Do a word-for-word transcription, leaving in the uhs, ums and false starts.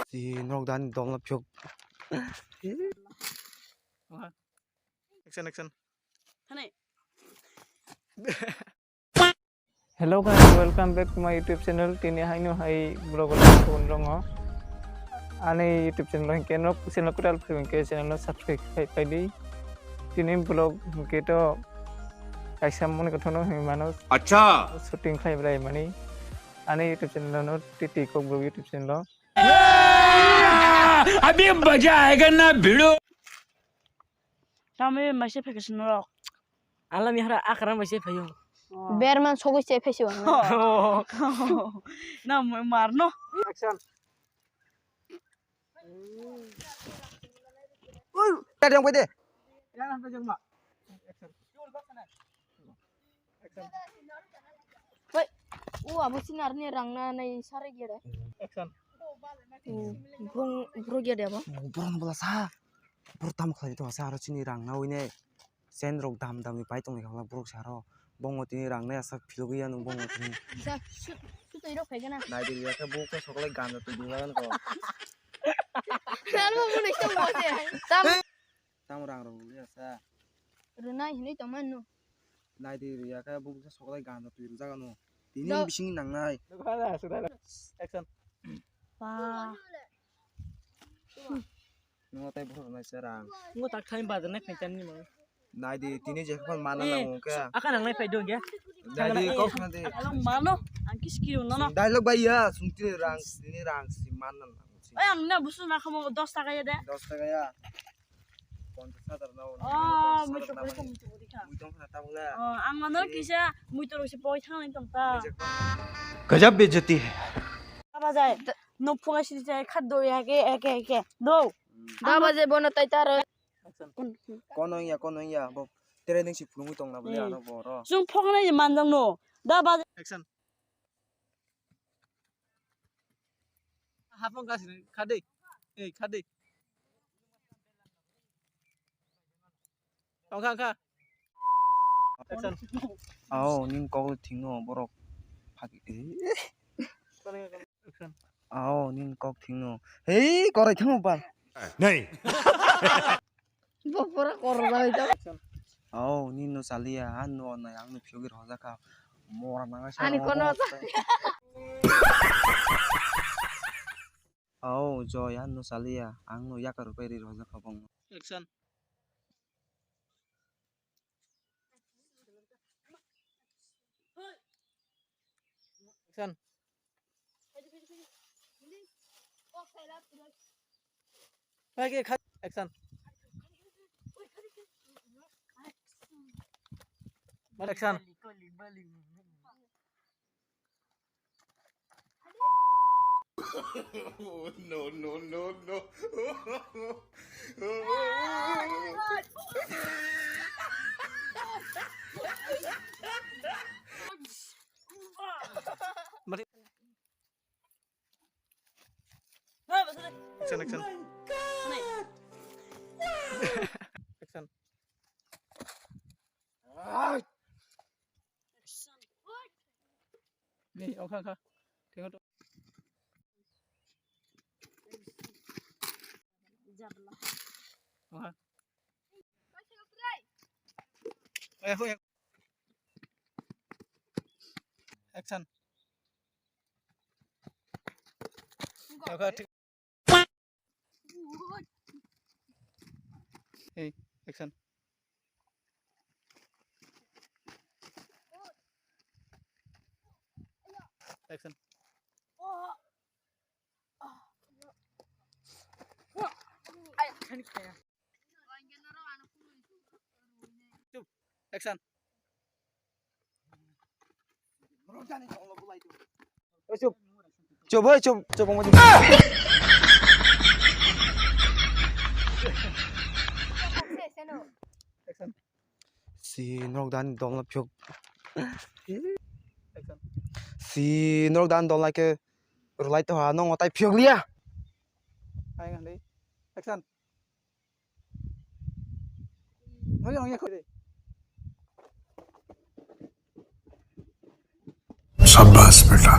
Si norok dani dolno phiyok. Action, action. Hanai. Hello guys, welcome back to my YouTube channel. Tini haino hai vlog o phone rongo. Ani YouTube channel hingke nok channel kutal phai hingke channel no subscribe khai pai di. Tini vlog hingke to kaisa moni kothono hingmano. Acha. Shooting khai brai mani. Ani YouTube channel no T T Kokborok YouTube channel o. अभी मजा आएगा ना भिड़ो। Tamo maise phekhe norok. Alam yahra akram maise phayo. Oh. Berman sogwi se phaisi wang. Oh. Na mo mar no. Action. Ui, tadi yang pede. Yang apa jeng mak? Action. Hoi, o abo sinarni rangna nai sarai gere. Action. Burung, burung gere abo. Burung bola sa. Burung tam khlai to sa aro chini rangna oine. Sen rok dam dam ni pai tong ni khala burung sa ro. Bongo tini rangna asa philogwi ya nung bongo tini. Sa, su, su twi rok phai gana. Nai di ya ke bu ke sokle ganda tu dula gan ko. Dal mo mun isto mo se. Tam. Tam rang rok ya sa. Rwnai hinwi tongmano. Nai di rwya khe bukcha soklai ganda twi rwjak ano. Tini Do- bising nangnai. Action. Ba. Nungo tai bwsajak nai se rang. Ngo tak thani bajar nai khanchan ni mang. Nai di tini je khapang mana Eh, nango khe. Aka nang nai phai dong ya. Nai di Eh, kok na di. Alang mano, ang kis kiro nono. Dialogue bai ya, sung tini rang, tini rang si mana nango si. Oi, ang na busu na khamo dos taka ya de. Dos taka ya. Ponchas hajar na. Oh, mui tong kha, mui tong kha. Mui tong kha ta bole. Oh, ang mano kisa mui tong si poi thang tong ta. Gajab bejati hai. Aba jai. No phunga si jai khat do ya ke, ke, ke. Do. Da ba jai bono tai ta ro. Kono ya, kono ya. Bo tere ning si phulungwi tong na bole ano boro. Sung phokna je manjang no. Da ba jai. Action. Hapang kasini khade. Ei khade. Tongkha kha. Action. Ao ning kok thingno borok phagi. Action. Ao ning kok thingno. Hei korai thangma ba. Nei. Bo pura korjak oi ta. Ao, nini no chaliya, ha no nai ang no phiyogwi rwjak kha. Mora nang sa. Ani kono chaliya. Ao, Joy, ha no chaliya, ang no yakar rwpai ri rwjak kha bong. Action. Action. Action. Action. No, no, no, no. Action, action. Action. Ni, okha, okha. Tengok tu. Okha. Eh, hui. Action. Okha, thik. Hey, action. Action. Chup. Action. Chup, oi, chup, chup, chup. Action. Si norok dani dolno phiyok. Action. Si norok dani dolno khe rwlai toha nongo tai phiyok liya. Action. Sabas beta.